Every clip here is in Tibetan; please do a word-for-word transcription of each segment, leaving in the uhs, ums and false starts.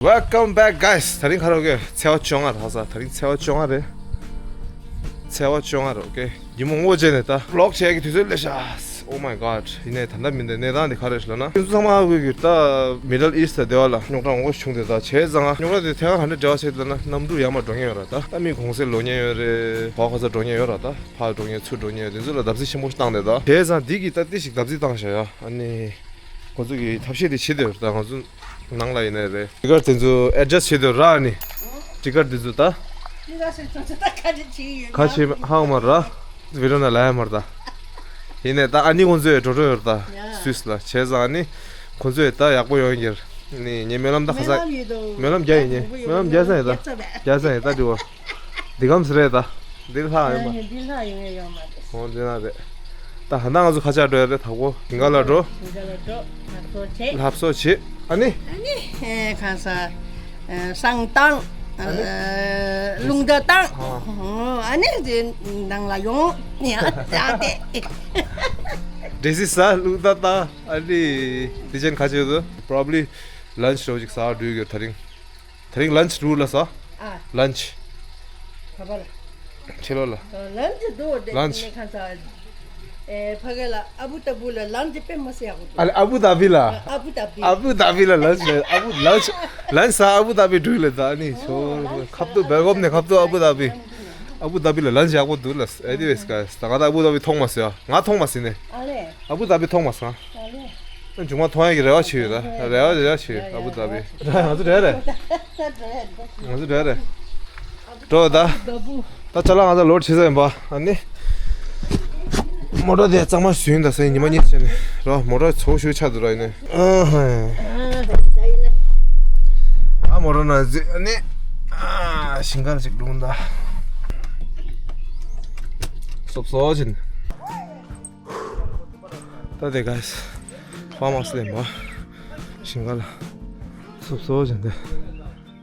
Welcome back, guys. དེ་རིང་ག་རེ་ཡོད། ཚེས་པ་བཅོ་ལྔ་རེད། ཧ་ས་དེ་རིང་ཚེས་པ་བཅོ་ལྔ་རེད། ཚེས་པ་བཅོ་ལྔ་རེད། ཨོ་ཀེ། ཉིན་མོ་སྔོ་བྱས་ནས་ད་vlog་བྱེད་ཀྱི་དུས་ཚོད་སླེབས་ཤག Oh my god. ཡིན་ནའི་ད་ལྟ་མི་འདི་གནས་སྟངས་འདི་ག་རེ་རེད་ལབ་ན། ཁྱོད་ཚོ་ཚང་མ་ཧ་གོ་གི་ད་Middle East་དེ་བ་ལ་རྙོག་དྲ་མང་པོ་བྱུང་སྟེ། ད་བྱས་ཙང་རྙོག་དྲ་དེ་ཐད་ཀར་ག་འདྲ་འབྲེལ་བ་བྱས་ལབ་ན། གནམ་གྲུ་ཡར་མར་འགྲོ་མཁན་ཡོད་ར། ད་ད་མི་གུང་སེང་ལོག་མཁན་ཡོད་རེད། ཕར་ཁ་ས་འགྲོ་མཁན་ཡོད་ར། ད་ཕར་འགྲོ་མཁན་ཚུར་འགྲོ་མཁན་ཡོད། དེ་ཚོ་ལ་བརྡབ་གསིག་ཆེན་པོ་ཞིག་བཏང་སྟེ། ད་བྱས་ཙང་འདི་གིས་ད་ཏི་ཞིག་བརྡབ་གསིག་བཏང་བཞག་ཡ། ཨ་ནི་ཁོ་ཚོ་གིས་ཐབས་ཤེས་དེ་བྱེད་བསྡད་ཡོད་རེད། ད་ང་ཚོ་ནང་ལ་ཡིན་ནའི་རེད། ཊི་ཀཊ་དེ་ཚོ་ཨེ་ཌི་ཇསཊ་བྱེད་དུས་ར། ཨ་ནི་ཊི་ཀཊ་དེ་ཚོ་ད་ཊི་ཀཊ་དེ་ཚོ་ད་ག་རེ་བྱེད་ཡོད་ན། ག་བྱེད་ཧ་གོ་མ་ར། བི་ཌི་ཡོ་ནང་ལ་ཡ་མ་ར་ད། ཡིན་ནའི་ད་ཨ་ནི་ཁོང་ཚོས་འགྲོ་འགྲོ་ཡོད་ར་ད། ཡ། སུད་སི་ལ། བྱས་ཙང་ཨ་ནི་ཁོང་ཚོས་ད་ཡག་པོ་ཡོང་གི་རེད། ནི་ངས་སྨོན་ལམ་ད་ཁ་སང་སྨོན་ལམ་རྒྱག་ཡིན། ངས་སྨོན་ལམ་རྒྱག་ས་ཡིན་ད། རྒྱག་ས་ཡིན་ད། འདི་བ་འདི་གམ་ཟེར་རེད་ད། འདི་ལྷག་ཡོད་མ། ཨ་ནི་འདི་ལྷག་ཡོང་ཡ་ཡོད་མ་རེད། འོ་འདི་ན་རེད། ད་ཧ་ན་ང་ཚོ་ཁ་ཆག་འགྲོ་ཡ་རེད། ད་གོ་ཞིང་ཁ་ལ་འགྲོ། ཞིང་ཁ་ལ་འགྲོ། ལྷ་བཟོ་བྱེད། ལྷ་བཟོ་བྱེད། ཨ་ནི། ཨ་ནི་ཨེ་གང་ས་ཨེ་བསང་བཏང་། ཨ་ནི། ཨེ་རླུང་རྟ་བཏང་། ཨ། ཨ་ནི་དེ་ནང་ལ་ཡོང་ཡ་ད་དེ། འབྲས་སིལ་ཟ། རླུང་རྟ་བཏང་། ཨ་ནི་དེ་ཅན་ཁ་ཆེ་ཚོ་probably lunch་རོ་ཅིག་ཟ་འགྲོ་གི་ད་རིང་། དེ་རིང་lunch་རུ་ལ་ས། ཨ། lunch། ག་པར། ཕྱི་ལོགས་ལ། ཨ། lunch་འདུག་དེ། lunch་ནི་གང་ས། ཨེ་ཕ་གི་ལ་ཨ་བུ་ཏ་བུ་ལ་lunch་དཔེ་མ་སྲིད་ཡག་པོ་འདུག་ཨ་ལེ་ཨ་བུ་དྷ་བི་ལ། ཨ་བུ་དྷ་བི། ཨ་བུ་དྷ་བི་ལ་lunch་ལ། ཨ་བུ་lunch། lunch་ས་ཨ་བུ་དྷ་བི་འགྲུལ་ལ་ད་ནི་ཆོ། ཁབ་ཏུ་སྦེལ་ཀོབ་ནས་ཁབ་ཏུ་ཨ་བུ་དྷ་བི། ཨ་བུ་དྷ་བི་ལ་lunch་ཡག་པོ་འདུག་ལ། ཨེ་དེ་བས་ཀ་ད་ང་ད་ཨ་བུ་དྷ་བི་མཐོང་མ་སོང་ཡ། ང་མཐོང་མ་སོང་ནས། ཨ་ལེ། ཨ་བུ་དྷ་བི་མཐོང་མ་སོང་། ཨ་ལེ། མཇུག་མ་མཐོང་ཡ་གི་རེ་བ་བྱེད་ཡོད་ད། རེ་བ་རེ་བ་བྱེད་ཡོད། ཨ་བུ་དྷ་བི། ང་ཚོ་རེད་རེད། ང་ཚོ་རེད་རེད། འགྲོ་ད། ད་ཅ་ལག་ང་ཚོ་ལོཌ་བྱེད་ས་ཡིན་པ། ཨ་ནི། མོ་ཊ་དེ་གཙང་མ་བཟོས་ཡིན་ད་ཟེར་ཉི་མ་གཉིས་བྱས་ནས་ར། མོ་ཊ་ཚོ་ཞུ་ཆགས་འདུག་ར། ཡིན་ནས། ཨ་ཧ། ཨ་མོ་ཊ་ན་ཟེར་ཨ་ནི། ཨ་ཞིང་ཁ་ཅིག་ལུང་ད། སོབ་སོ་ཅིན། ད་དེ་ག་ཕ་མ་སི་ལེན་པ། ཞིང་ཁ་ལ། སོབ་སོ་ཅིན་དེ།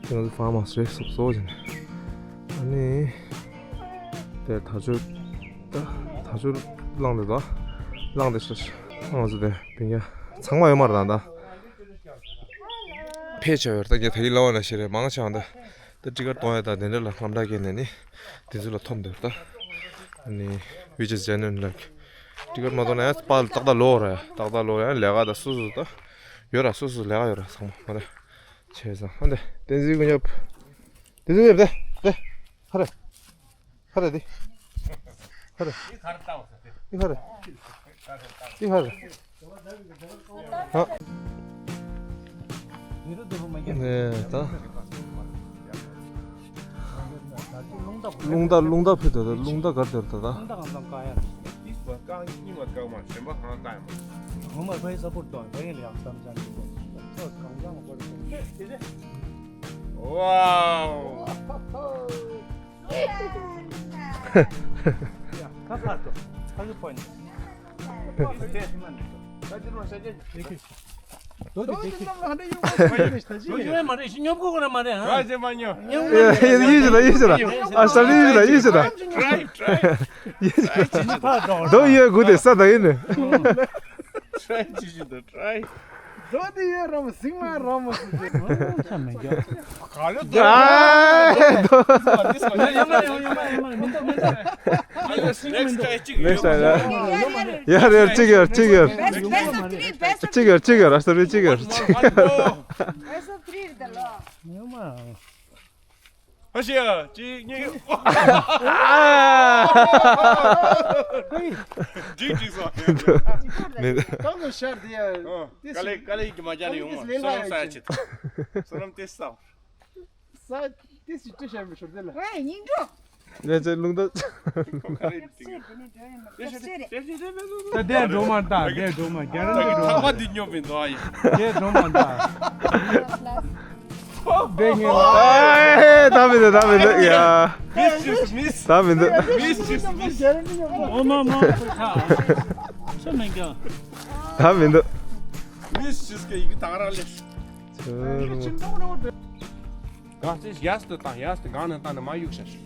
དེ་ང་ཚོ་ཕ་མ་སི་རེད། སོབ་སོ་ཅིན། ཨ་ནི། དེ་ད་ཆོས། ད་ད་ཆོས་བླངས་དེ་ད། བླངས་དེ་ཤ་ཤ། ང་ཚོ་དེ་བིང་ཡ། ཚང་མ་ཡོད་མ་རེད་ད་ད། ཕལ་ཆེ་བར་ད་ངས་ད་གི་ལབ་པ་ན་ཤེས་རེད། མང་ཆེ་བ་ད། ད་ཊི་ཀཊ་གཏོང་ཡ་ད་དེ་འདྲ་ལ་དངངས་སྐྲག་སྐྱེས་ནས་ནི། དེ་ཚོ་ལ་འཐོམ་འདུག་ད། ཨ་ནི། which is genuine like། ཊི་ཀཊ་མ་གཏོང་ན་ཡང་པཱ་ཏག་ཏག་ལོག་ར། ཏག་ཏག་ལོག་ཡང་ལས་ཀ་ད་སོ་སོ་ད། ཡོད་ར་སོ་སོ་ལས་ཀ་ཡོད་ར་ཚང་མ་མ་རེད། བྱས་ཙང་ཨ་འདི་བསྟན་འཛིན་ཀུན་ཁྱབ། བསྟན་འཛིན་ཀུན་ཁྱབ་དེ། དེ་ཧ་རེ། ཧ་རེ་དེ། ཧ་རེ། འདི་ཧ་རེ། འདི་ཧ་རེ། འདི་ཧ་རེ། ཧ། ནས་ད། རླུང་རྟ་རླུང་རྟ་ཕུད་དོ་ད། རླུང་རྟ་གར་དེར་ད་ད། རླུང་རྟ་གང་ཙམ་བཀག་ཡ། ཏིས་བ་བཀག་གཉིས་མ་བཀག་མ་གཞན་པ་གང་བཀག་ཡ་མ། ངོ་མ་ཕའི་སཔོར་ཊི་དང་ཕའི་ལ་ཡང་བསམ་བྱ་འདི་ཚོ་གང་ལ་མ་བཀག་ཡ། ཝའོ། ཁ་ཁ་ཏོ། ཁ་ཁ་པོ་ནི། ཡིན་ཞིག་ད་ཡིན་ཞིག་ད། ཨ་ས་ལི་ཡིན་ཞིག་ད་ཡིན་ཞིག་ད། Try, try. Try, try. Don't you go there, sir, ད་ཡིན་ནི། Try, try, try. ད་དེ་ཡ་རམ་སིང་མ་རམ་སུ་ཅེ། ཨ། ཡོད་མ་རེད། ཡོད་མ་རེད། ཡོད་མ་རེད། མི་འདུག་མི་འདུག Next try གཅིག་ཡོད། Next try ཡ་རེད། གཅིག་ཡོད། གཅིག་ཡོད། Best, best of three, best of གཅིག་ཡོད། གཅིག་ཡོད། ཨ་ས་རི་གཅིག་ཡོད། གཅིག་ཡོད། Best of three རེད་ད་ལོ། ཡོད་མ་རེད། ཨ་ཤེ་ཡ། གཅིག་གཉིས། ཧེ། འགྲིག་འགྲིག་སོང་། མེད། གང་གི་ཤར་དེ་ཡ། ཨོ། དཀའ་ལས་དཀའ་ལས་ཀྱི་མ་རྒྱག་ནས་ཡོང་བ། བསོད་ནམས་ས་ཡ་ཆེ། བསོད་ནམས་དེ་ས། ས་དེ་སི་ཏྲི་ཤར་མི་ཤོར་དེ་ལ། ཝེ་སྙིང་གྲོགས། ལས་ཚེ་རླུང་རྟ། ད་དེ་འགྲོ་མ་ད། དེ་འགྲོ་མ། རྒྱ་ར་འགྲོ། ཐག་པ་འདི་སྙོབ་པའི་འདུག་ཨ་ཡིན། དེ་འགྲོ་མ་ད། ཨེ། ད་མི་འདུག་ད་མི་འདུག་ཡ། Miss is miss. ད་མི་འདུག Miss is miss. ཨོ་མ་མ། ཁ་ཆ་མེད་ཀྱང་། ད་མི་འདུག Miss is ཀྱི་ཡི་གེ་དང་ར་ལས། གང་ཚེ་གཡས་སུ་བཏང་། གཡས་སུ་གང་ནས་བཏང་ནས་མ་གཡུག་ཤ་ཤ།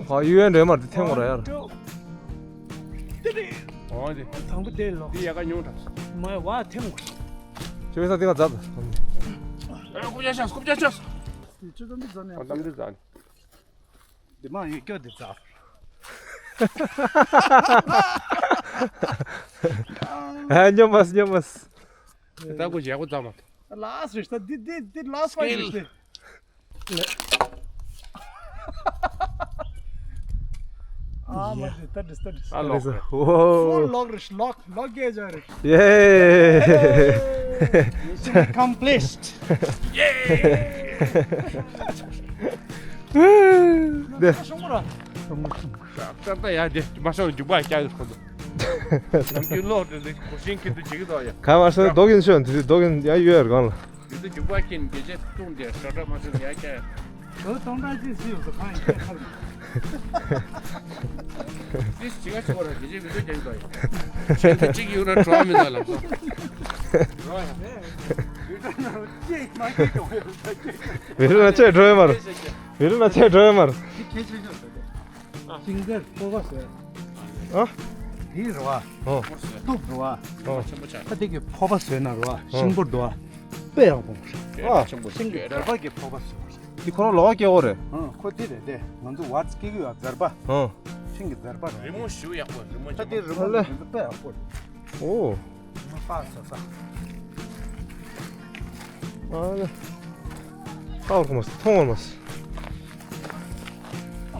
ཧ་གཡུག་ཡན་འདྲེ་མར་དེ་ཐེངས་མོ་ར་ཡར། ཨོ་དེ། དང་པོ་དེ་ལོ། དེ་ཡ་ག་ཉུང་དྲགས། མ་བ་ཐེངས་མོ། ཁྱོད་ས་དེ་ག་ཛབ། རྐུབ་བཀྱག་ཤོག་རྐུབ་བཀྱག་ཤོག་དེ་ཆུ་ཙམ་དུ་ཟ་ནས། ཨ་ཙམ་དུ་ཟ་ནས། འདི་མ་ཡོད་སྐྱོ་འདི་ཟ། ཨ་སྙོམས་མ་སྙོམས་མ། ད་ཀུ་ཞེ་ཀུ་ཙམ་མ། ལ་སི་རེད་ད། འདི་འདི་འདི་ལ་སི་ཕ་ཡིན་ཏེ། ཨ་མ་ཏི་ཏ་ཏི་ཏ་ཏི། ཨ་ལོག་རེད། ཨོ་ལོག་རེད། ལོག་ལོག་གེ་ཇ་རེད། ཡེ། Mission accomplished. ཡེ། དེ། ཤོང་མོ་ར། ཤོང་མོ་ཤོང་། ད་ད་ཡ་དེ་མ་ཤོང་རྒྱུག་པ་རྒྱག་ཡོད་ཁོ་ཚོ། ནམ་རྒྱུན་ལོག་དེ་ལས་གོ་ཤིང་ཁྱེར་དུ་བྱེད་ཀྱི་འདུག་ཡ། ག་མ་སོང་རྡོ་གིན་ཤོན་དེ་རྡོ་གིན་ཡ་ཡོད་ཡར་གང་ལ། ཡུལ་དུ་རྒྱུག་པ་ཁྱེར་ནས་སྐད་ཆ་བཏུང་སྟེ་ཧྲ་ཧྲ་མ་ཐུབ་ཡ་ཀྱ། ལོ་སྟོང་ཕྲག་གཅིག་ཟིན་ཡོད་ཟེར་ཁང་ཡིན་ཁྱེད་ཁ་ལ། ཏིས་ཅི་ག་ཅི་གོ་ར་དེ་རྗེས་མི་འདུག་རྒྱག་གི་འདུག་ཡ། ཁྱེད་ཚོ་གཅིག་ཡོད་ན་གྲོགས་མི་འདུག་ལབ་སོང་། རོ་ཡ། ཡུལ་དུ་ན་ཅེས་མ་ཁྱེད་ཀྱོག་ཡོད་ཟེར་ཁྱེད། བི་རི་ན་ཆེ་འགྲོ་ཡོད་མ་རེད། བི་རི་ན་ཆེ་འགྲོ་ཡོད་མ་རེད། ཁྱེད་ཁྱེད་ཆེ་ཤོས་ཟེར་ཏེ། ཤིང་འདིར་ཕོར་པ་བཟོས། ཨ། འདི་རེད་བ། ཨོ། གཏུབ་རེད་བ། ཨོ། ད་འདི་གི་ཕོར་པ་བཟོས་ན་རེད་བ། ཤིང་ཕོར་འདུག་བ། དཔེ་ཡག་པོ་རེད། ཨ། ཤིང་གི་འདར་པ་གི་ཕོར་པ་བཟོས་པ་རེད། འདི་ཁོ་རང་ལོག་སྐྱེ་བོ་རེད། ཨ། ཁོ་འདི་རེད་དེ། ང་ཚོ་ཝར་ཙི་སྐྱེ་གི་ཡོད་འདར་པ། ཨ། ཤིང་གི་འདར་པ་རེད། རི་མོ་ཞུ་ཡག་པོ་རི་མོ་ད་འདི་རི་མོ་ལ་འདི་ཚོ་དཔེ་ཡག་པོ་རེད། ཨོ། རི་མོ་པ་ས་ས། ཨ་ལ། ཨ་བར་མ་སོང་མཐོང་བར་མ་སོང་།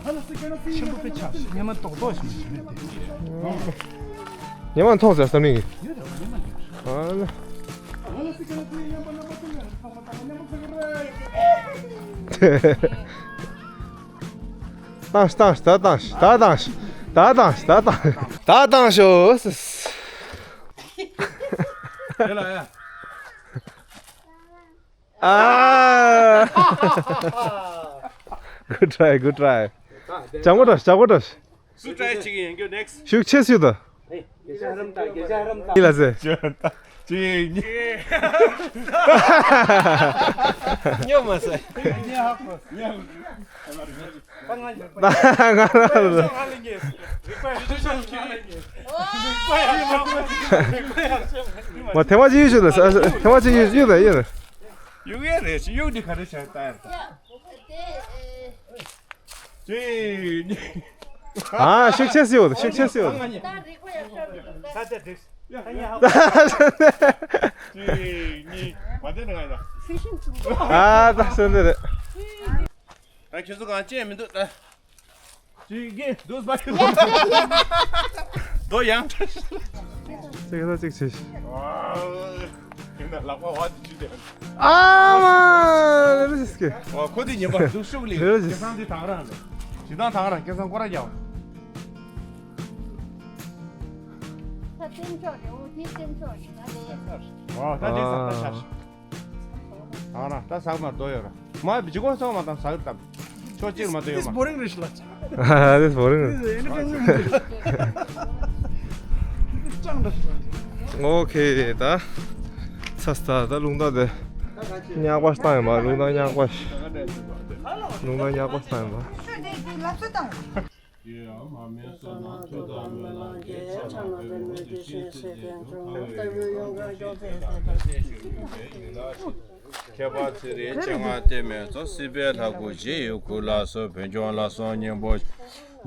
ཆེན་པོ་དཔེ་ཆགས་སོང་། ཉི་མ་རྡོག་རྡོག་ཞིག་མ་ཞིག་མེད་དེ། ཉི་མ་མཐོང་ཟེར་བསམ་ནི་ཡིན། ཡོད་དམ་ཉི་མ་ཡོད། ཨ་ལ། བཏང་ཤག་བཏང་ཤག་ད་བཏང་ཤག་ད་བཏང་ཤག་ད་བཏང་ཤག་ད་བཏང་ཤག་ད་བཏང་ཤག་ཡ་ལ་ཡ། ཨ། Good try, good try. ཇག་མོ་འདྲ། ཇག་མོ་འདྲ། སུ་ཊའི་བྱེད་ཀྱི་ཡིན་རྒྱུ་ནེག་སི། ཤུགས་ཆེ་སུས་དང་། དགེ་བཤེས་ཧ་རམ་དང་། དགེ་བཤེས་ཧ་རམ་དང་། ཡིན་ལ་ཟེར། གཅིག་གཉིས། སྙོབ་མ་ཟེར། ང་རང་ལ་རེད། མ་ཐེངས་མ་གཅིག་ཡོད་ཤོད་དང་། ཐེངས་མ་གཅིག་ཡོད་ཤོད་དང་། ཡོད་དང་ཡོད་དང་། ཡོད་ཡ་རེད། ཅི་ཡོད་འདི་ག་རེ་བྱས་ལྟ་ཡ་རེད། ཅི། ཨ་ཤུགས་ཆེ་སི་ཡོད། ཤུགས་ཆེ་སི་ཡོད། ད་རིག་པ་ཡག་ཤོས་རེད། ད་ད་དེ། ཅི་ནི་མ་དེ་ནི་ང་ཡིན་ད། ཨ་ད་སོན་དེ་རེད། ད་ཁྱེད་ཚོ་གང་ཅི་མི་འདུག་ད། ཅི་གེ་འདུག་པ། རྡོ་ཡང་། ཅིག་ད་ཅིག་ཅིག་ཡིན་ན་ལག་པ་བ་དེ་ཅི་དེ། ཨ་མ་རེ་རེ་སི་ཀེ། ཨོ་ཁོ་དེ་ཉན་པ་འདུག་ཤུགས་ལས། རེ་རེ་སི། སྐལ་བཟང་དེ་དང་རང་རེད། ཞེ་སྡང་དང་རང་སྐལ་བཟང་སྐོར་ར་རྒྱག་པ། ད་སྟེང་ཕྱོགས་རེད། འོ་དེ་སྟེང་ཕྱོགས་རེད། ད་དེ། ཨོ་ད་དེ་ཟ་ད་ཤར། ཨ་ར་ད་ཟག་མ་དོ་ཡོད་ར། མ་བི་ཇི་གོ་སོང་མ་དང་ཟག་དམ། ཕྱོགས་གཅིག་མ་དོ་ཡོད་མ། This boring རེད་ཤི་ལ། This boring རེད། ཨོ་ཁེ་ད། ཚ་ས་ད་རླུང་རྟ་དེ། ཉག་པ་བཏང་ཡོད་མ། རླུང་རྟ་ཉག་པ། རླུང་རྟ་ཉག་པ་བཏང་ཡོད་མ། ཁྱད་པར་ཚེ་རིང་སྤྱན་སྔ་བསྟོད་མའི་ཚོགས། སྲིད་པའི་ལྷ་སྐུ་ཞི་ཡི་སྐུ་ལ་སོགས། བོན་སྐྱོང་ལ་སོགས་སྙིང་པོ་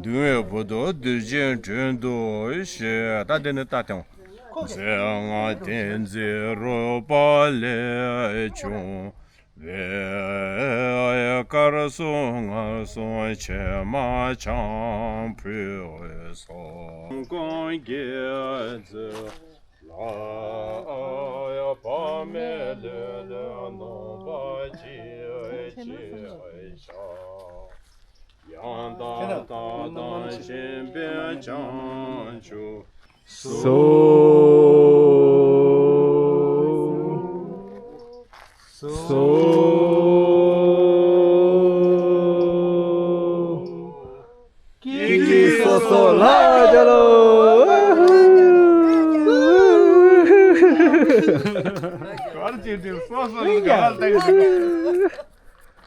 འབྱུང་བའི་བར་དུ་གདུལ་བྱའི་དོན་དུ་གཤེགས། ད་འདི་ནི་ད་དེང་། རྫས་སྔགས་ཏིང་འཛིན་རོལ་པ་ལས་བྱུང་བའི། དཀར་གསུམ་མངར་གསུམ་ཕྱེ་མ་ཆང་ཕུད་སོགས། ཀུན་གྱི་རྫས་ལ་བག་མེད་ལྷོད་ལྷོད་ནོམ་པ་ཅིག་ཅིག་བཞག། ཡང་དག་བདག་དང་གཞན་ཕན་བྱང་ཆུབ་སོ། སོ། ཀི་ཀི་སོ་སོ་ལ་རྒྱལ་ལོ། གར་ཅིག་དེ་སོ་སོ་ལ་ག་ལ་བཏང་གི་འདུག་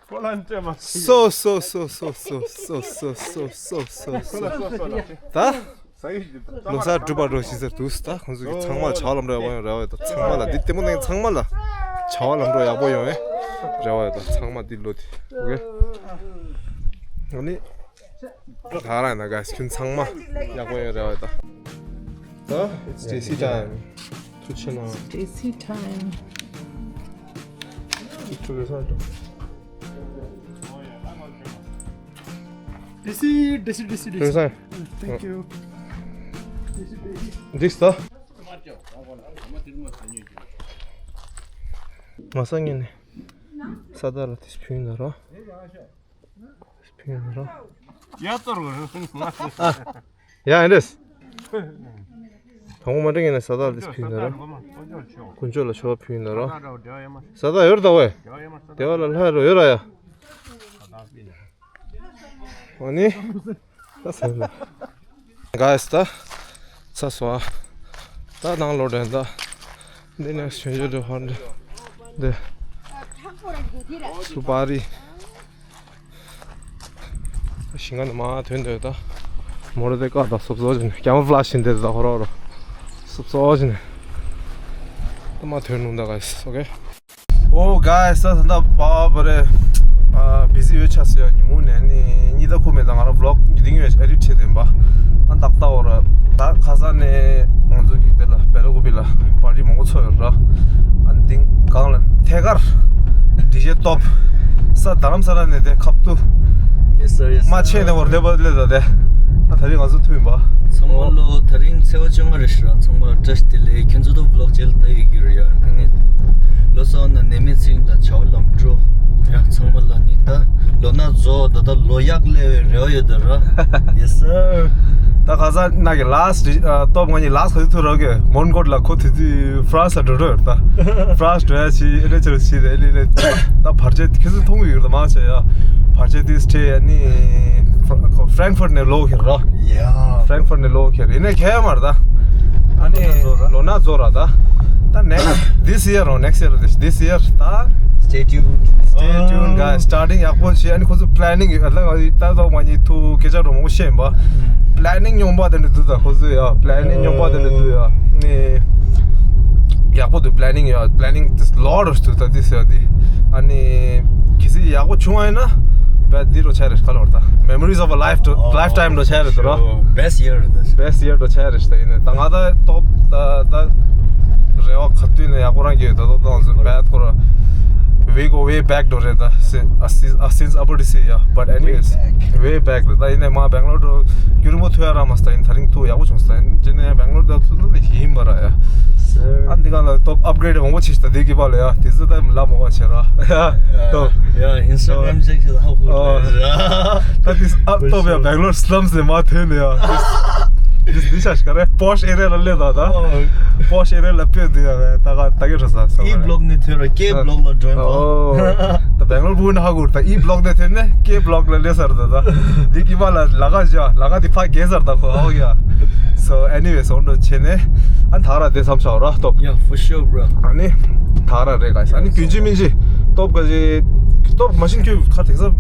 ཁོ་ལ་འདྲེ་མ་སོ་སོ་སོ་སོ་སོ་སོ་སོ་སོ་སོ་སོ་ད། ལོ་གསར་འགྲུབ་པ་འགྲོ་ཤི་ཟེར་འདུག་ད་ཁོང་ཚོ་གི་ཚང་མ་བྱ་བ་ལམ་འགྲོ་ཡག་པོ་ཡོང་རེ་བ་ཡོད། ད་ཚང་མ་ལ་འདི་ལྟད་མོ་ནང་ཚང་མ་ལ་བྱ་བ་ལམ་འགྲོ་ཡག་པོ་ཡོང་བའི་ རེ་བ་ཡོད་ད། ཚང་མ་འདི་ལོ་དེ། ཨོ་ཁེ། ཨ་ནི། ད་རང་ན་ག་སྐྱོན་ཚང་མ་ཡག་པོ་ཡོད་རེ་བ་ཡོད་ད། ད་It's J C time. ཐུགས་ཆེ་གནང་། J C time. ཐུགས་ཆེ་གནང་། Desi, desi, desi, desi. Thank you. འགྲིགས་སོང་། ང་སང་ཉིན་ནས་ས་དག་ལ་དེ་ཕུལ་ཡིན་ད་རོ། དེ་ཕུལ་ཡིན་ད་རོ། ཡ་ཏོར་བ་རེད། ཡ་ཨེ་འདྲས། དང་པོ་མ་འགྲིག་ཡིན་ན་ས་དག་ལ་དེ་ཕུལ་ཡིན་ད་རོ། དཀོན་མཆོག་ལ་མཆོད་པ་ཕུལ་ཡིན་ད་རོ། ས་དག་ཡོད་ད་ཝེ། དེ་བ་ལ་ལྷ་རོ་ཡོད་ར་ཡ། ཨ་ནི། ད་སེམས་ལ། Guys, ད་ཚ་སོ། ད་ནང་ལོག་དྲན་ད། འདི་ནས་ཆུང་ཆུང་དུ་ཧོན་འདི། སུ་པ་རི། ཞིང་ཁ་ནས་མར་ཐོན་འདོད་ད། མོ་ར་དེ་ཀ་ད་སོབ་སོ་བྱིན། ཀེ་མོ་ཕ་ལ་ཤི་འདི་ད་ཧོ་རོ་རོ། སོབ་སོ་བྱིན། ད་མར་ཐོན་ནུས་ད་guys, okay? Oh guys, ད་ད་པ་པ་རེད། ཨ་བི་ཟི་ཡོད་ཆགས་སོང་ཡ། ཉིན་མོ་ནས་ནི་གཉིད་ད་ཁུག་མེད། ད་ང་རང་vlog་གི་དེང་ཡོད་ཨེ་ཌིཊ་བྱེད་དེ་ཡིན་པ། ཨ་ཏག་ཏག་འོ་ར། ད་ཁ་སང་ནས་ང་ཚོ་གི་དེ་ལ་སྦེ་ལ་ཀུ་པི་ལ་པར་ཊི་མང་པོ་ཚོགས་ཡོད་ར། ཨ་དེང་གང་ལ་ཐད་ཀར་ཌི་ཇེ་སྟོབ་ས་རྡ་རམ་ས་ལ་ནས་དེ་ཁབ་ཏུ། Yes sir, yes sir. མ་ཆེ་ནས་འོར་དེ་པ་ལས་ད་དེ། ཨ་ད་རིང་ང་ཚོ་ཐུག་ཡིན་པ། ཚང་མ་ལོ་ད་རིང་ཚེས་པ་བཅོ་ལྔ་རེད་ཤག་ཚང་མ་བཀྲ་ཤིས་བདེ་ལེགས། ཁྱོད་ཚོ་ད་vlog་རྗེས་ལ་ལྟ་ཡི་གི་རེད་ཡ། ཨ་ནི་ལོ་གསར་ན་ནད་མེད་ཚེ་རིང་དང་བྱ་བ་ལམ་འགྲོ་ཡ། ཚང་མ་ལ་ནི་ད་ལོ་ན་རྫོགས་ད་ད་ལོ་ཡག་སླེབས་པའི་རེ་བ་ཡོད་ད་ར། Yes sir. ད་ཁ་སང་ན་གི་last ཨ་སྟོབ་ང་གཉིས་last་ག་དུས་ཐུག་རོགས་གི་མོན་གྷོ་ལ། ཁོ་དེ་དུས་France་ལ་འགྲོ་འགྲོ་ཡོད་ད། France་འགྲོ་ཡ་ཆི་ཨེ་རེ་ཆི་རེ་ཆི་དེ་ཨེ་ལི་ལི་ད་བར་ཆད་ཁྱེད་ཚོས་མཐོང་གི་ཡོད་ད་མང་ཆེ་ཡ། བར་ཆད་དེ་སྤྲད་ཡ་ནི་Frankfurt་ནས་ལོག་ཁྱེར་རོ། Yeah. Frankfurt་ནས་ལོག་ཁྱེར་ཡིན་ནའི་ཁྱད་མར་ད། ཨ་ནི་ལོ་ན་རྫོགས་ར་ད། ད་next this year or next year this year ད། Stay tuned. Stay tuned guys. Starting་ཡག་པོ་བྱེད། ཨ་ནི་ཁོ་ཚོ་planning་ཡོད་ལ་ད་ད་མ་ཉི་ཐུ་སྐད་ཆ་རོ་མོ་བཤད་པ། Planning་ཉོམ་པ་དེ་འདྲ་འདུག་ད་ཁོ་ཚོ་ཡ། Planning་ཉོམ་པ་དེ་འདྲ་འདུག་ཡ། ནི་ཡག་པོ་འདུག planning་ཡ། Planning this lot of stuff ད་this ཡ་དེ། ཨ་ནི་གལ་སྲིད་ཡག་པོ་བྱུང་བ་ཡིན་ན་བས་འདི་རུ་ཆ་རེད་ཁ་ལོར་ད། Memories of a life to lifetime་རུ་ཆ་རེད་དོ་ར། Best year ད། Best year་རུ་ཆ་རེད་ད་ཡིན་ན་ད་ང་ད་སྟོབ་ད་ད་རེ་བ་ག་དུས་ནས་ཡག་པོ་རང་གི་ད་སྟོབ་ད་ང་ཚོ་bad ཁོ་ར། We go way back་དོ་རེད་ད། Since uh, since ཨ་བོ་ཏི་སི་ཡ། But anyways, way back ད་ཡིན་ནས་མ་Bangalore་དུ་རྒྱུན་རིང་པོ་ཐུག་ཡ་རག་མ་སོང་ད་ཡིན། ད་རིང་ཐུག་ཡག་པོ་བྱུང་སོང་ད་ཡིན། ཅི་ནས་Bangalore་ད་ཐུག་ན་ད་ཡིན་པ་ར་ཡ། ཨ་འདི་ག་ལ་སྟོབ་upgrade་མང་པོ་བྱས་ཤི་ད་དེ་གི་བ་ལ་ཡ། དེ་ཚོ་ད་ལབ་མོ་བ་བྱེད་ར་ཡ། སྟོབ་ཡ་Instagram་ཅིག་ཤི་ད་ཧ་ཧུ་ཨོ། ར། ད་དེ་ཨ་སྟོབ་ཡ་Bangalore slums་ནས་མ་ཐོན་ནས་ཡ། དེ་དེ་ཆ་ཤི་ག་རེ་posh area་ལ་སླེབས་ད་ད། Posh area་ལ་སྤོས་འདི་ཡ་བས་ད་ག་ད་གེ་ར་ས་ས་E block་ནས་ཐོན་ར་K block་ལ་འགྲོ་ཡ། ཨོ། ད་Bangalore་བུ་ན་ཧ་གོ་ད་E block་ནས་ཐོན་ནས་K block་ལ་སླེབས་ས་ར་ད་ད། འདི་གི་བ་ལ་ལ་ག་ཞ་ལ་ག་དེ་ཕ་གེ་སར་ད་ཁོ་ཨོ་ཡ། So anyways་འོན་ཏོ་ཆེ་ནས་ཨ་ད་ར་དེ་བསམ་ཤག་ར་སྟོབ། Yeah, for sure, bro. ཨ་ནི་ད་ར་རེད་ག་ཨ་ནི་རྒྱུན་ཆི་མིན་ཅི་སྟོབ་ག་ཞི་སྟོབ་མ་ཤིན་ཁྱོད་ཁ་དེང་སང་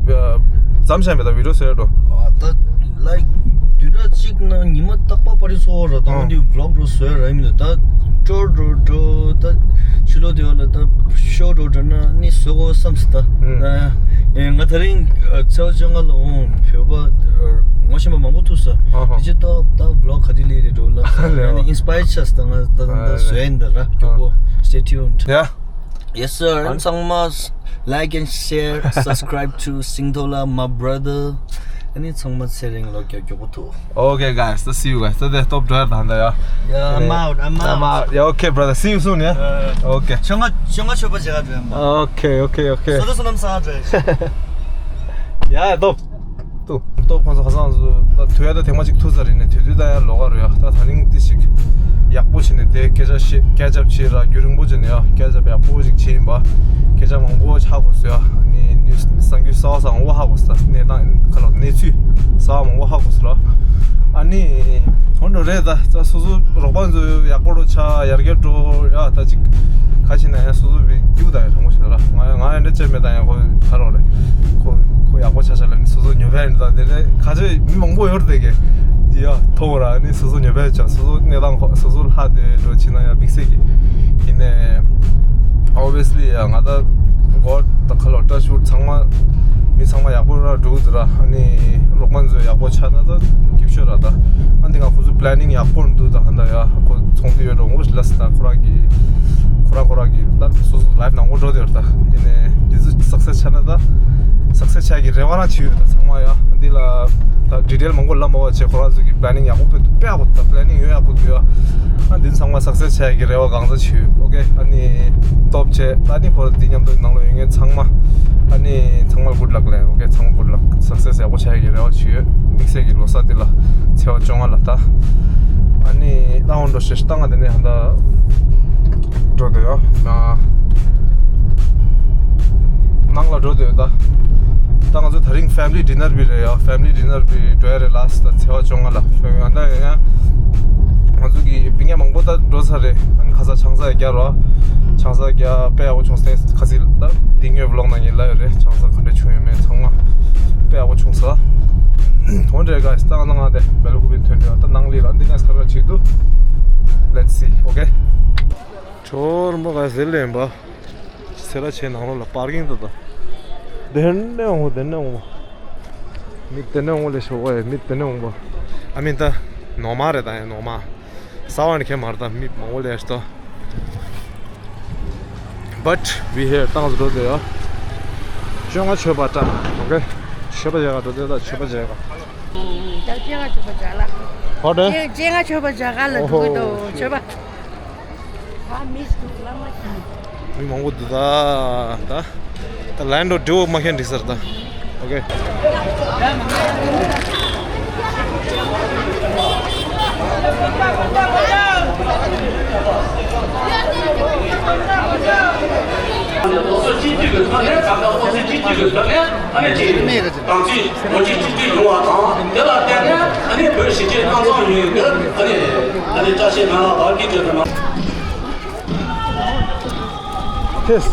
ཙམ་ཤ་མེད་ད་video་བཟོས་འགྲོ། ཨ་ད་like་དུས་ར་གཅིག་ན་ཉི་མ་རྟག་པ་པར་རི་ཚོ་ར་ད་ཨ་འདི་vlog་རུ་བཟོས་ར་ཡིན་ད་ད་ཅོར་འགྲོ་འགྲོ་ད་ཕྱི་ལོ་དེ་བ་ལ་ད་ཤོ་འགྲོ་འགྲོ་ན་ནི་བཟོ་དགོས་བསམ་སི་ད། ཨ་ང་ད་རིང་ཚེས་བཅོ་ལྔ་ལ་འོང་བོད་པ་ངོ་ཤེས་པ་མང་པོ་ཐུག་ས། ཨ་ཧ། དེ་ཅི་ད་ད་vlog་ག་དེ་ལས་རེད་འགྲོ་ལ་ཡང་ནི་inspire་ཆགས་ད་ང་ད་ད་བཟོས་ཡིན་ད་ར་མགྱོགས་པོ། Stay tuned. Yeah. Yes sir. ཨ་ཚང་མ་like and share, subscribe to Singthola, my brother. ཨ་ནི་ཚང་མ་ཚེ་རིང་ལོ་བརྒྱ་མགྱོགས་པོ་ཐུག Okay guys, see you guys. ད་དེ་སྟོབ་འགྲོ་ཡ་ད་ད་ཡ། Yeah, I'm out, I'm out. Yeah, okay brother. See you soon, yeah. Okay. ཆོ་ང་ཆོ་ང་ཆོ་པ་ཇེ་ག་འགྲོ་ཡ་མ། Okay, okay, okay. སོ་ད་སོ་ནམ་ས་འགྲོ་ཡ། ཡ་སྟོབ། ཏུ། སྟོབ་ཁོང་ཚོ་ཁ་སང་ཚོ་ད་ཐུ་ཡ་ད་ཐེངས་མ་གཅིག་ཐུག་ས་རེད་ནས་དུས་དུས་ད་ཡ་ལོག་ག་རུ་ཡ། ད་ད་རིང་ཏི་ཞིག་ཡག་པོ་བྱས་ནས་དེ་སྐད་ཆ་བཤད་catch up་བྱས་ར་རྒྱུན་རིང་པོ་བྱས་ནས་ཡ་catch up་ཡག་པོ་ཞིག་བྱས་ཡིན་པ། སྐད་ཆ་མང་པོ་ཧ་གོ་སོང་ཡ། ནི་ནི་གསར་འགྱུར་གསར་པ་གསར་པ་མང་པོ་ཧ་གོ་སོང་། གནས་སྟངས་ཁ་ལོ་གནས་ཚུལ་གསར་པ་མང་པོ་ཧ་གོ་སོང་ར། ཨ་ནི་འོན་ཏོ་རེད་ད་ད་སོ་སོ་རོགས་པ་ཚོ་ཡག་པོ་རུ་ཆགས་ཡར་རྒྱས་འགྲོ་ཡ། ད་ཅིག་ཁ་ཕྱིན་ན་ཡང་སོ་སོ་བི་རྒྱུག་དང་ཡང་དྲང་པོ་ཞིག་ར། ང་ང་ཡང་འདྲ་བྱས་མེད་དང་ཡང་ཁོ་ཁ་རོག་རེད། ཁོ་ཁོ་ཡག་པོ་ཆ་ཆ་ལ་ནི་སོ་སོ་ཉོ་བས་ནི་ད་དེ་ནས་ཁ་ཆེ་མི་མང་པོ་ཡོད་རེད་དེ་གས། དེ་ཡ་མཐོང་ར་ནི་སོ་སོ་ཉོ་བས་ཆ་སོ་སོ་གནས་སྟངས་ཁོ་སོ་སོ་ལྷ་དེ་འགྲོ་ཕྱིན་ན་ཡང་དམིགས་བསལ་གི་ཡིན་ནས་obviously་ཡ་ང་ད་ གོ་ད་ཁ་ལོ་བཀྲ་ཤིས་ཚང་མ་མི་ཚང་མ་ཡག་པོ་ར་འགྲོ་གི་འདུག་ར། ཨ་ནི་རོགས་པ་ཚོ་ཡག་པོ་ཆགས་ན་ད་སྐྱིད་ཤོས་ར། ད་ཨ་འདི་ང་ཁོ་ཚོ་པི་ལེ་ནིང་ཡག་པོ་འདུག་ད་ཧ་ད་ཡ་ཁོ་ཚོང་དུ་ཡོད་རོགས་ངོ་ལ་ས་ད་ཁོ་རང་གི་ཁོ་རང་ཁོ་རང་གི་ད་སོ་སོ་ལའིབ་ནང་ངོ་འགྲོ་དེ་ར། ད་ཨ་ནི་འདི་ཚོ་སག་སེ་སི་ཆགས་ན་ད་སག་སེ་སི་ཆགས་ཀྱི་རེ་བ་རང་བྱེད་ཡོད། ད་ཚང་མ་ཡ་འདི་ལ་ད་ཌི་ཊེལ་མང་པོ་ལབ་མ་བ་བྱས། ཁོ་རང་ཚོ་གི་པི་ལེ་ནིང་ཡག་པོ་དཔེ་འདུག་དཔེ་ཡག་པོ་འདུག་ད་པི་ལེ་ནིང་ཡོད་ཡག་པོ་འདུག་ཡ། ཨ་འདི་ཚང་མ་སག་སེ་སི་ཆགས་ཀྱི་རེ་བ་གང་ཚ་བྱེད་ཡོད། ཨོ་ཁེ། ཨ་ནི་སྟོབས་ཆེ་ད་ནི་ཁོ་འདི་མཉམ་དུ་ནང་ལོགས་ཡོད་མཁན་ཚང་མ། ཨ་ནི་ཚང་མ་གུཌ་ལག་ལས། ཨོ་ཁེ། ཚང་མ་གུཌ་ལག་སག་སེ་སི་ཡག་པོ་ཆགས་ཀྱི་རེ་བ་བྱེད་ཡོད། དམིགས་བསལ་གྱི་ལོ་གསར་འདི་ལ་ཚེས་པ་བཅོ་ལྔ་ལ་ད། ཨ་ནི་ད་འོང་འགྲོ་ཤེས་ཤེས་ད་ང་འདི་ནས་ཧ་ད་འགྲོ་འདོད་ཡོད་ན། ནང་ལ་འགྲོ་འདོད་ད། ད་ང་ཚོ་དེ་རིང་ཕེ་མི་ལི་ཌི་ནར་བི་རེད་ཡ། ཕེ་མི་ལི་ཌི་ནར་བི་འགྲོ་ཡ་རེད་ལ་སི་ད་ཚེས་པ་བཅོ་ལྔ་ལ། ང་ད་ཡ་ཡ་ང་ཚོ་གི་སྤུན་ཀྱག་མང་པོ་ད་འགྲོ་ཚར་རེད། ཨ་ནི་ཁ་ས་ཆང་ས་ཡ་རྒྱ་རོ། ཆང་ས་རྒྱ་དཔེ་ཡག་པོ་བྱུང་སྟེ་ཁ་སི་ད་འདི་ངོས་བི་ལོག་ནང་ཉིད་ལ་ཡོད་རེད། ཆང་ས་ག་འདྲ་བྱུང་ཡོད་མེད་ཚང་མ་དཔེ་ཡག་པོ་བྱུང་ས། འོན་ཏེ་ག་སི་ད་ང་ང་དེ་བེ་ལ་ཀུ་པི་ཐོན་འདྲ་ད་ནང་ལི་ར་འདི་ནས་ཁ་ར་ཆིག་ཏུ་let's see okay། ཁྱོད་མོ་ག་ཟེར་ལེན་པ། སེ་ར་ཆེ་ནང་ལོགས་ལ་པར་ཀིང་དུ་དང་། དེ་ནས་འོང་དེ་ནས་འོང་། མི་དེ་ནས་འོང་ལས་ཤོག་ཨེ། མི་དེ་ནས་འོང་པ། ཨ་མི་ད་ནོ་མ་རེད་ད་ཡ་ནོ་མ། ས་བ་ནི་ཁྱད་མ་རེད་ད་མི་མང་པོ་ལས་ཤོག But we here ཏང་འགྲོ་དེ་ཡ། བཅོ་ལྔ་མཆོད་པ་ཏྲ། ཨོ་ཁེ། མཆོད་པ་བྱེད་ག་འགྲོ་དེ་ད་མཆོད་པ་བྱེད་ག་ད་བཅོ་ལྔ་མཆོད་པ་བྱ་ག་ལ། ཧོ་ཏེ། བཅོ་ལྔ་མཆོད་པ་བྱ་ག་ལ་འགྲོ་གི་འདུག་མཆོད་པ། ཨ་མི་འདུག་ལ་མ་ཤི། མི་མང་པོ་འདུག་ད། ད་ད་ལན་འགྲོ་འགྲོ་མ་ཁན་འགྲིག་ས་རེད་ད། ཨོ་ཁེ། ཨ་ནི་ཅིག་ཏང་ཙུའི་ལོ་གཅིག་གཅིག་ཏུ་ཡོང་བ་དང་། དེ་ལ་བརྟེན་ནས་ཨ་ནི་བོད་གཞིས་བྱེས་མཐའ་མཚམས་ཡུལ་གྱི་ཨ་ནི་ཨ་ནི་བཀྲ་ཤིས་སྨན་བླ་བར་གྱི་གྲོས་དང་། Yes.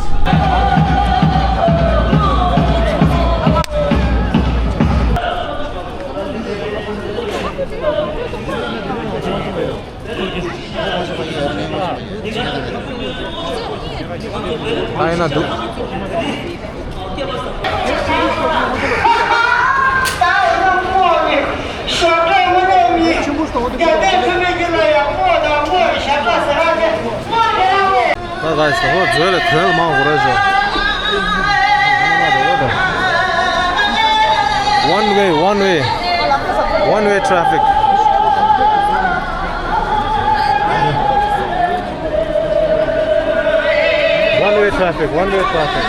ཨ་ཡིན་ན་འདུག One way, one way. One way traffic. One way traffic, one way traffic.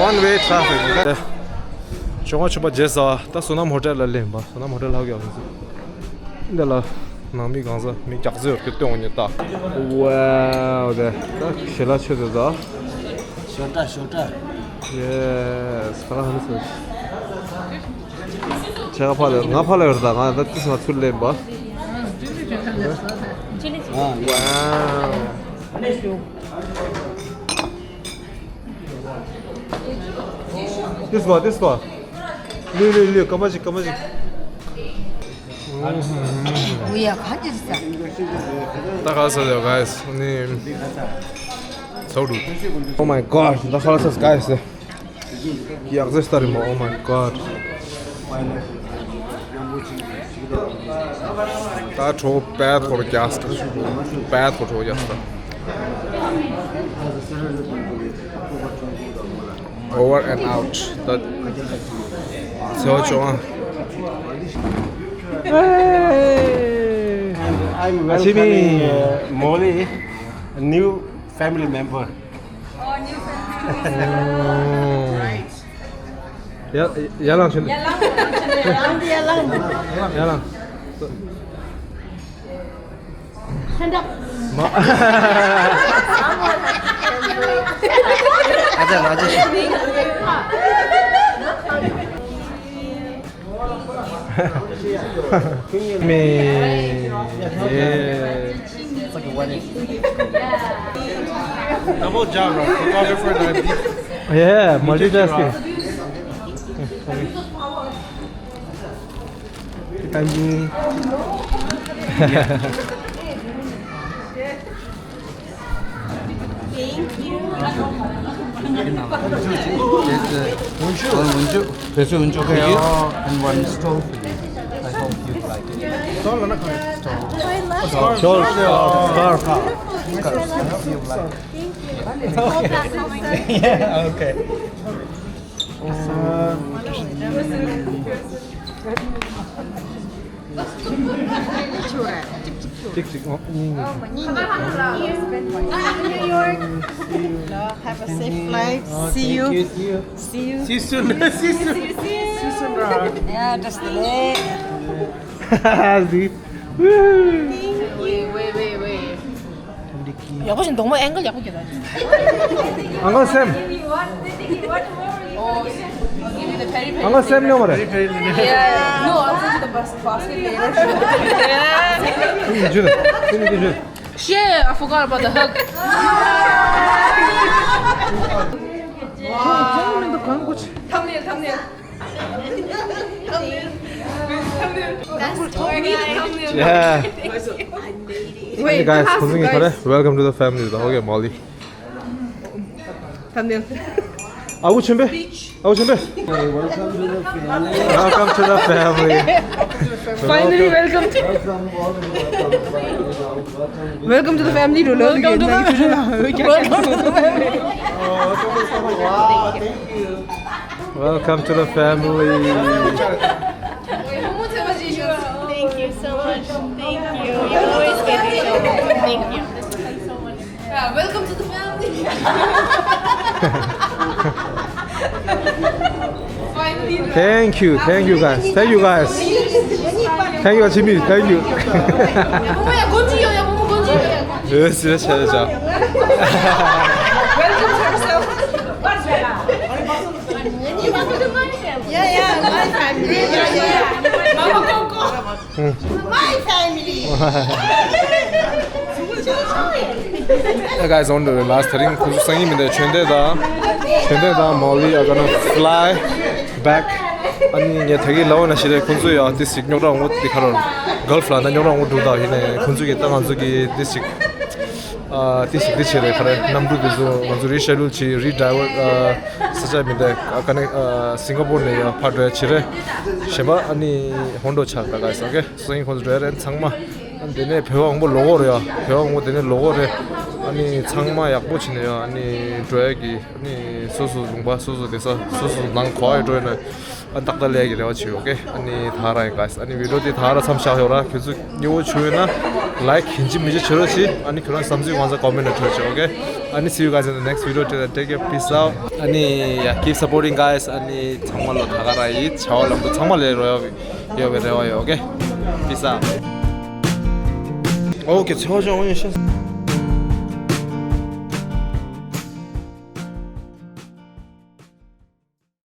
One way traffic. བཅོ་ལྔ་མཆོད་པ་རྗེས་ཟ་བ། ད་བསོད་ནམས་ཧོ་ཊེལ་ལ་སླེབས་པ། བསོད་ནམས་ཧོ་ཊེལ་ལ་ཡོང་ཟིན། འདི་ལ་ནང་མི་གང་ཟག་མི་རྒྱགས་ཟེར་གི་སྟོན་འོང་ཉེ་ད། ཝའོ་དེ་ད་ཞལ་ལག་མཆོད་དེ་ད། ཤོ་ཏྲ་ཤོ་ཏྲ། ཡེས་ཁ་ལག་ཧ་ནི་སོ། ཁྱེད་ཕ་ལ་ང་ཕ་ལ་ཡོད་ད། ང་ད་ཏིས་ང་ཚུར་སླེབས་པ། ཨ་ཝའོ། This one, this one. ལུས་ལུས་ལུས་སྐར་མ་ཞིག་སྐར་མ་ཞིག་ད་ག་ས་ལ་guys ནི་ཚོགས་འདུ། Oh my god, ད་ག་ས་guys ཡག་ཟེར་ལྟ་རིམ་པ། Oh my god. ད་གྲོགས་པད་ཁོར་རྒྱག་སྟ། པད་ཁོར་གྲོགས་རྒྱག་སྟ། Over and out. ད་ཚེས་པ་བཅོ་ལྔ། I'm welcoming, uh, Molly, a new family member. ཡ་ཡ་ལང་ཆེན། ཡ་ལང་། Stand up. མ། ཨ་ཅག་ཨ་ཅག་མེ། Double job, bro. Photographer and I beat. Yeah, multitasking. Thank you. Thank you. That's, uh, one wunju, that's wunju for you, and one stole for you. I hope you like it. Stole, no, no, stole. Stole, scarf. Scarf. Scarf. I hope you like it. Yeah, okay. ཅིག་ཅིག་ཨོ། ཉིན་ཉིན། Have a safe flight. See you. See you. See you soon. See you soon. See you soon. Yeah, just delay. Wait, wait, wait, wait. ཡག་པོ་ཞིག་འདུག་མོ། ཨེང་གལ་ཡག་པོ་རྒྱབ་ད། Uncle Sam. Uncle Sam ཉོ་མ་རེད། Yeah. No, I'll send you the bas- basket later. Yeah. Shit, I forgot about the hug. Wow. Thumbnail, thumbnail. That's Tony. Yeah. Hey guys, welcome to the family. Okay, Molly. Thumbnail. Awu chimbe. Awu chimbe. Welcome to the family. Welcome to the family. Finally, welcome to. Welcome to the family. Welcome to the family. Welcome to the family. Wow, thank you. Welcome to the family. Thank you so much. Thank you. You always get me so much. Thank you. Yeah, welcome to the family. Finally. Thank you, thank you guys, thank you guys. Thank you, Jimmy, thank you. 야, 야, 야, 야. Welcome to the family. Yeah, yeah, my family. Yeah, yeah. Mama Coco. My family. Hey guys, on to the last thing. ཁོང་ཚོ་སང་ཉིན་མི་འདུག་ཆོས་ལྡན་དང་། ཆོས་ལྡན་དང་མོ་ལི་are gonna fly back. ཨ་ནི་ངས་ད་གིན་ལབ་པ་ནང་བཞིན་རེད། ཁོང་ཚོ་ཡང་ཏོག་ཙམ་རྙོག་དྲ་འོང་གི་འདུག་ཁ་རོག་གྷལ་ཕི་ལ་ད་རྙོག་དྲ་འོང་གི་འདུག་ད་ཡིན་ནའི་ཁོང་ཚོ་གིས་ད་ང་ཚོ་གི་ཏོག་ཙམ། ཨ། ཏོག་ཙམ་ཏོག་ཙམ་རེད། ཁ་རེ་གནམ་གྲུ་དེ་ཚོ་ང་ཚོ་རི་ཤ་ཌུལ་བྱས། རི་ཌའི་ཝར་ཊི། ཨ། ས་ཆ་མི་འདུག་ཨ། ཀ་ནེ། ཨ། སིང་ག་པོར་ནས་ཡང་ཕར་འགྲོ་ཡ་བྱས་རེད། གཞན་པ་ཨ་ནི་ཧོན་ཌོ་ཆགས་ད་ག་ས། ཨོ་ཀེ། སང་ཉིན་ཁོང་ཚོ་འགྲོ་ཡ་རེད་ཚང་མ། ཨ། དེ་ནས་བོད་པ་མང་པོ་ལོག་གི་རེད་ཡ། བོད་པ་མང་པོ་དེ་ནས་ལོག་གི་རེད། ཨ་ནི་ཚང་མ་ཡག་པོ་བྱས་ནས་ཡ། ཨ་ནི་འགྲོ་ཡ་གི། ཨ་ནི་སོ་སོ་ལུང་པ། སོ་སོ་བསྡད་ས། སོ་སོ་ནང་ག་པར་འགྲོ་ཡ་ན། ཨ། ཏག་ཏག་སླེབས་ཀྱི་རེ་བ་བྱེད། ཨོ་ཀེ། ཨ་ནི་ད་རང་ཡིན་ག་ས། ཨ་ནི་བི་ཌི་ཡོ་དེ་ད་རང་མཚམས་བཞག་ཡོད་ར། ཁྱོད་ཚོ་མཉེས་པོ་བྱུང་ཡོད་ན་ལའིཀ་ཡིན་གཅིག་མིན་གཅིག་བྱེད་རོགས་གྱིས། ཨ་ནི་ཁྱོད་རང་བསམ་ཚུལ་གང་ཚ་ཀོ་མེན་ཊི་ནང་འབྲི་རོགས་གྱིས། ཨོ་ཀེ། ཨ་ནི་see you guys in the next video. Till then, take care. Peace out. ཨ་ནི་yeah, keep supporting guys. ཨ་ནི་ཚང་མ་ལོ་ད་ག་རང་ཡིན། བྱ་བ་ལམ་འགྲོ་ཚང་མ་ལས་རོགས་ཡོད་པའི་རེ་བ་ཡོད། ཨོ་ཀེ། Peace out. ཨོ་ཀེ། ཚེ་བ་ཅན་ཨོ་ཡིན་ཤེས།